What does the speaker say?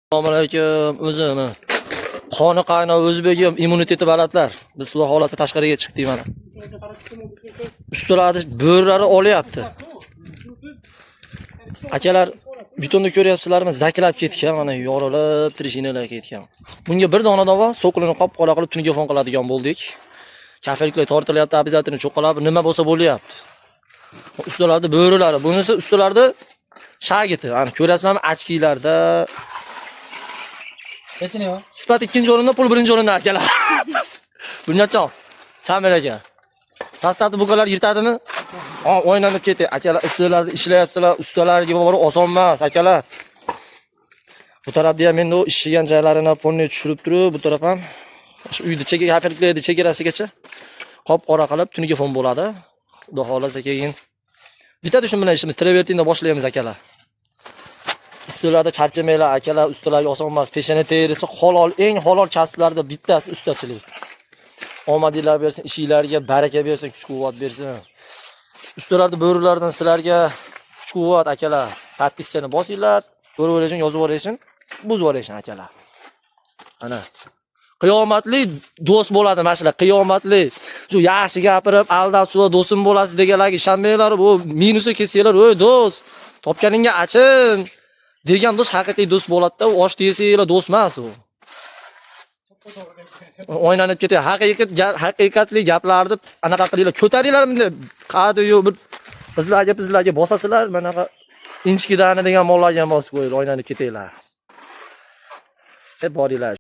Assalomu alaykum. O'zini qoni qaynoq o'zbegim, immuniteti balandlar. Biz, xudo xohlasa, tashqariga chiqdik mana. Ustilarni bo'rilari olyapti. Akalar, betonni ko'ryapsizlarmi? Zaklab ketgan, mana yorilib, трещина lar ketgan. Bunga bir dona davo, so'qilini qop-qora qilib tungi fon qiladigan bo'ldik. Kafeliklar tortilyapti, обязательно cho'qalab nima bo'lsa bo'lyapti. Ustalarda bo'rilari, bunisi ustalarda shagiti. Ana ko'rasizlarmi, очки larda Kechiniyor. Sifat ikkinchi o'rinda, pul birinchi o'rinda, akalar. Bunyodjon, Kamil aka. Состав ni bu kadar yirtadimi? O'ynanib ketdi. Akalar, issiqlarda ishlayapsizlar, ustalarga borib oson emas, akalar. Bu tarafda ham endi u ishlagan joylarini полный tushirib turib, bu taraf ham shu uyni cheki kafeliklarni chegarasigacha qop-qora qilib tuniga fon bo'ladi. Xudo xohlasa, keyin bitadi shu bilan ishimiz. Travertinda boshlaymiz, akalar. Issiqlarda charchamanglar, akalar, ustalarga oson emas. Peshona terisi halol, eng halol kasblardan bittasi ustachilik. Omadinglar bersin, ishinglarga baraka bersin, kuch-quvvat bersin. Ustalarni bo'rilardan sizlarga kuch-quvvat, akalar. Подписка ni bosinglar, ko'rib yuborishing, yozib yuborishing, buzib yuborishing, akalar. Ana. Qiyomatli do'st bo'ladi mana shular, qiyomatli. Shu yaxshi gapirib, aldab suva do'stim bo'lasiz deganlarga ishonmanglar, bu minusi kelsanglar, "Ey do'st, topganingga achin" degan do'st haqiqiy do'st bo'ladi-da, u osh yesanglar do'st emas u. O'ynanib ketadi. Haqiqat haqiqatli gaplarni anaqa qilinglar, ko'taringlar bunday. Qadiyu bir bizlarga bizlarga bosasizlar, manaqa inchkidani degan mollarga ham bosib qo'yinglar, o'ynanib ketinglar. Deb boringlar.